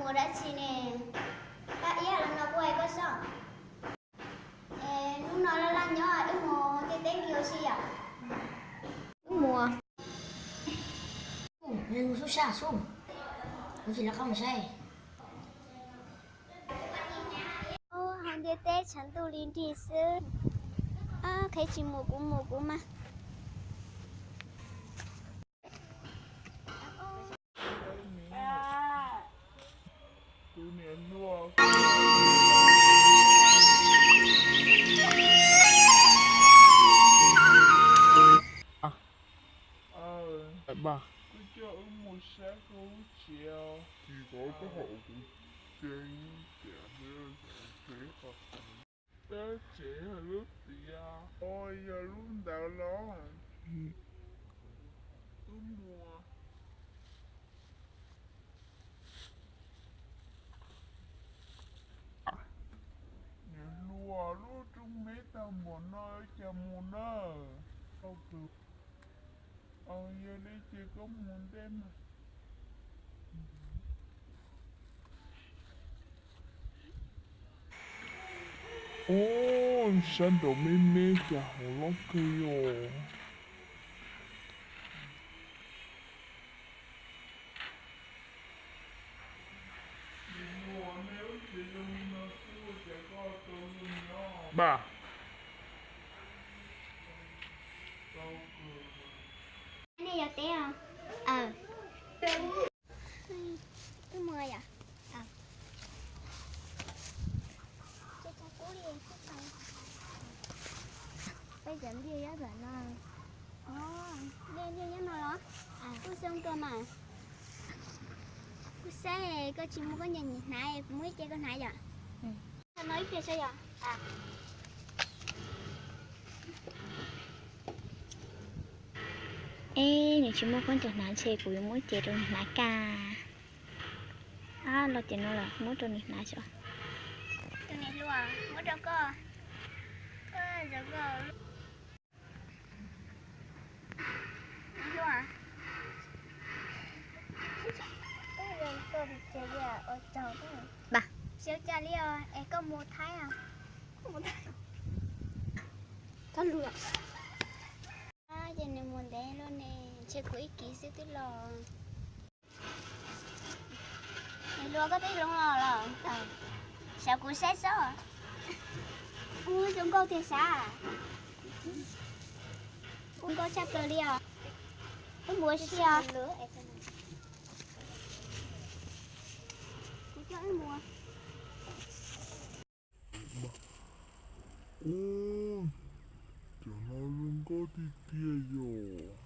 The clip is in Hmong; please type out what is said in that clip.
Mus dab tsi ne? Paj Iab, los no kuv hais koj sob. Es hnub no laj laj nyob wb mus ntiaj teb ncig ua si yom? Wb mus. Mus xub sab xub, kuv tsis lawv qab mus saib. Hauv ntiaj teb tshav ntuj li nrig xwb. Qheb tsis mus kuv mus kuv mas. Koj coj wb mus saib koj lub tsev os. Tsis tau koj hom kuv tsev, tsev, tsev, tsev lub tiam, o, yog lub ntawd los wb mus. Niam hluas, lub rooj me tag npaum no cas mus na. Yog li ces koj mus ntej mas. Ub, sab nraud me me cas hauv loj kawg os. Npaj. Nej yog teb os? Twb mus yom? Tsis tau kub li. Peb cov ntiag nyob ntawm no. Ntiag nyob no los? Kuj zoo kawg mas. Kuj saib koj tsis muaj khaub ncaws hnav, kuv muab ib ce koj hnav yom. Qhov no ib pliag saib yom. Eb, nws tsis muaj khaub ncaws hnav ntshe kuv yuav muab ib ce rau nws hnav kiag. Ab, los ces no lawm, muab rau nws hnav tso. Tus niam hluas, muab rau koj. Koj zoo koj. Niam hluas. Tsis ua cas li os, es koj mus Thaib os? Thab lus. Ces nws mus ntev luaj ne, ntshe kuv ib kiv xwb twb los. Niam hluas, koj twb zoo los los? Xyov kuv saib sob. Ub, zoo nkauj tiag sav. Ub, nkauj tshaj plaws li os. Wb mus ua si os. Kuv coj wb mus. Ub, cov no zoo nkauj tiag tiag yom.